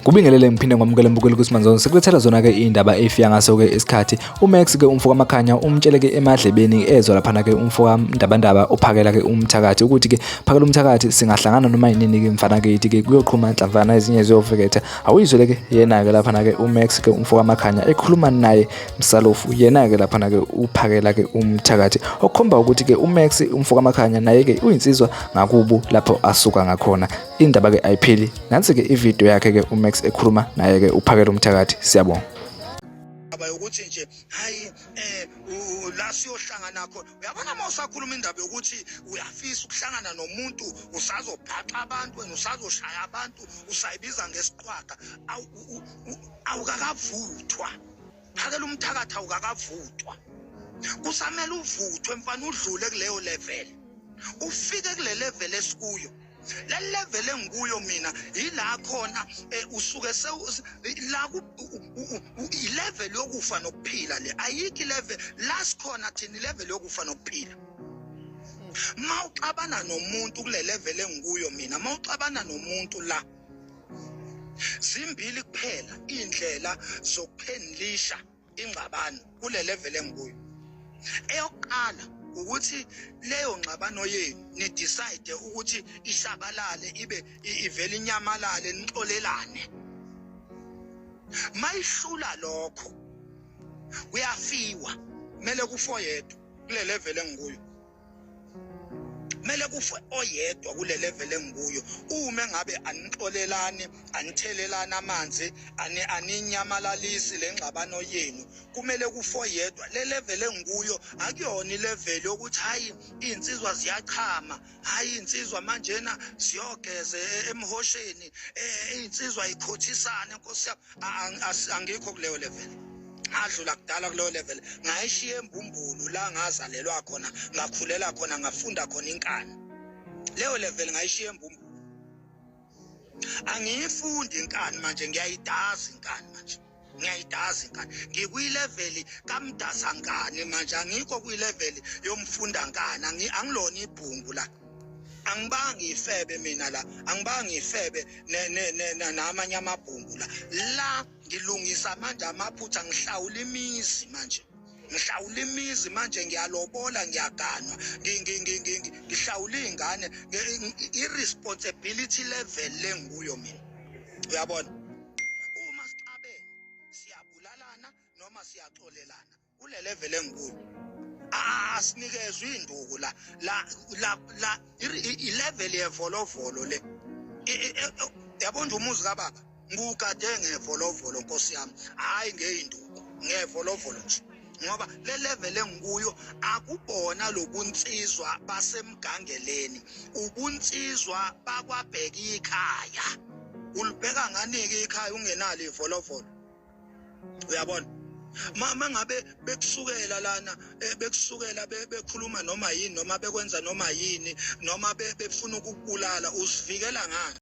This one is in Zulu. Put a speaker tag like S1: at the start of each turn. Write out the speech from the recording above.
S1: Kubingelele ngiphinde ngwamukele mbukeli kuSimanzonzo sekulethela zona-ke iy'ndaba ey'fika ngaso-ke isikhathi uMax-ke umfo kaMakhanya umtshele-ke emadlebeni ezwa laphana-ke umfo kaNdabandaba uphakela-ke umthakathi ukuthi-ke phakela umthakathi singahlangana noma yinini-ke mfana kithi-ke kuyoqhuma nhlamvana ezinye ziyofeketha awuyizwele-ke yena-ke laphana-ke uMax-ke umfo kaMakhanya ekhuluma naye Msalofu yena-ke laphana-ke uphakela-ke umthakathi okukhomba ukuthi-ke uMax umfo kaMakhanya naye-ke uyinsizwa ngakubo lapho asuka ngakhona Indaba ke ayipheli. Nansi ke ivideo yakhe ke uMax ekhuluma naye ke uphakela umthakathi. Siyabonga.
S2: Indaba yokuthi nje hayi eh la siyohlangana khona uyabona uma usakhuluma indaba yokuthi uyafisa ukuhlangana nomuntu usazophaxa abantu wena usazoshaya abantu usayibiza ngesiqhwaga awukakavuthwa phakela umthakathi awukakavuthwa kusamele uvuthwe mfana udlule kuleyo level ufike kule level esikuyo le level engikuyo mina yila khona eh, usuke la i-level yokufa nokuphila le ayikho i-level la sikhona thina i-level yokufa nokuphila ma uxabana nomuntu kule level engikuyo mina ma uxabana nomuntu la zimbili kuphela iy'ndlela zokuphendilisha ingxabano kule level engikuyo eyokuqala ukuthi leyo ngxabano yenu ni decide ukuthi ishabalale ibe ivele inyamalale nixolelane mayihlula lokho kuyafiwa kumele kufe oyedwa kule level engikuyo kumele kufe oyedwa kule level engikuyo uma ngabe anixolelani anithelelani amanzi aninyamalalisi le ngxabano yenu kumele kufe oyedwa le level engikuyo akuyona ilevel yokuthi hayi iy'nsizwa ziyachama hayi iy'nsizwa manjena ziyogeze emhosheni eh, iy'nsizwa yikhothisane nkosi yami angikho kuleyo level ngadlula kudala kuleyo level ngayishiya embumbulu la ngazalelwa khona ngakhulela khona ngafunda khona inkani leyo level ngayishiya embumbulu angiyifundi inkani manje ngiyayidaza inkani manje ngiyayidaza inkani ngikwi-level kamdasankani manje angikho kwi-level yomfundankani angilona ibhungu la angibangi ifebe mina la angibangi ifebe namanye amabhungu la la ngilungisa manje amaphutha ngihlawula imizi manje ngihlawula imizi manje ngiyalobola ngiyaganwa ngihlawula iy'ngane i-responsibility level lenguyo mina uyabona uma sixabene siyabulalana noma siyaxolelana kule level engikuyo asinikezwe induku la la la la i-level yevolovolo le yabo nje umuzi kababa ngugade ngevolovolo nkosi yami hayi ngeyinduku ngevolovolo nje ngoba le level engikuyo akubona lobunsizwa basemgangeleni ubunsizwa bakwabheka ikhaya ulibheka nganike ikhaya ungenalo ivolovolo uyabona ma ngabe bekusukela lana eh, bekusukela bekhuluma noma yini noma bekwenza noma yini noma befuna ukukubulala uzivikela ngani?